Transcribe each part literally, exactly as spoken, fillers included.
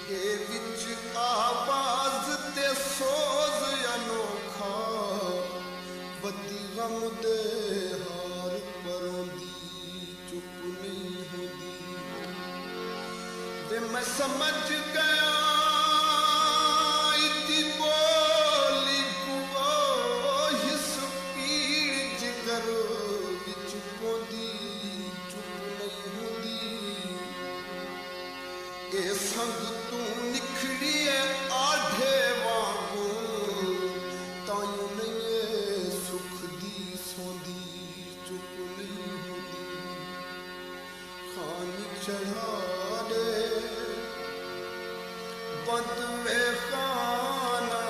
اے وچ آواز تے سوز انوکھا، ودی غم دے ہار پروندی چپ نئیں ہوندی۔ وے میں سمجھ ڳیاں ایندی ٻولی کوں، او ہس پیڑ جگر وچ پوندی چپ نئیں ہوندی۔ اے سنگ توں نکھڑی اے آڈھے وانگوں، تائیوں نئیں اے سکھدی، سوندی چپ نئیں ہوندی۔ خان چڑھا ݙے، بند وے خانہ،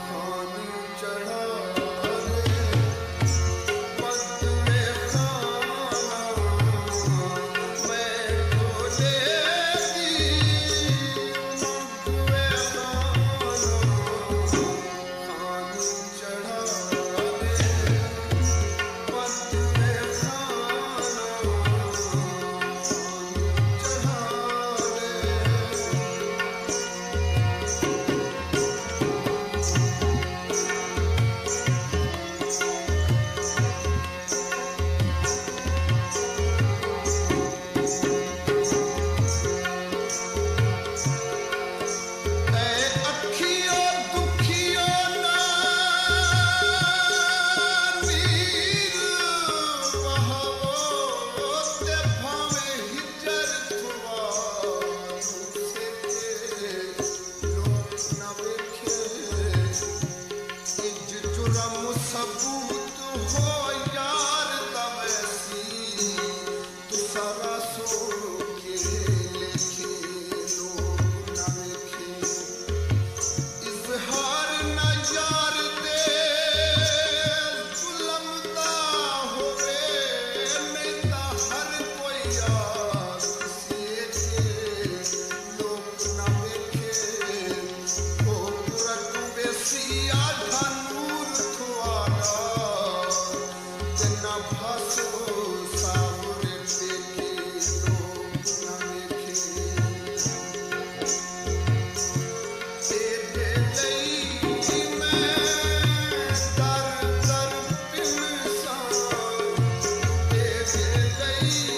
خان چڑھا ݙے، بند وے خانہ، میں بھولے دی منگ وے خانہ، خان چڑھا ݙے، بند وے خانہ، خان چڑھا ݙے۔ اے اکھیو دکھیو نہ نیر وہاوو، تے بھاویں ہجر تھوا سیکھے لوک نہ ویکھے۔ اج جرم ثبوت ہو یار دا ویسی، تساں رہسو کیڑھے لیکھے لوک نہ ویکھے۔ اظہار نہ یار دے ظلم دا ہووے، نئیں تاں ہر کوئی آ کسی اچ لوک نہ ویکھے۔ او پورا ٹوبے سی آدھا نور تھواݙا، تے نہ بھاسو ساورے پیکے لوک نہ ویکھے۔ تیݙے لئی میں در در پنساں، تیݙے لئی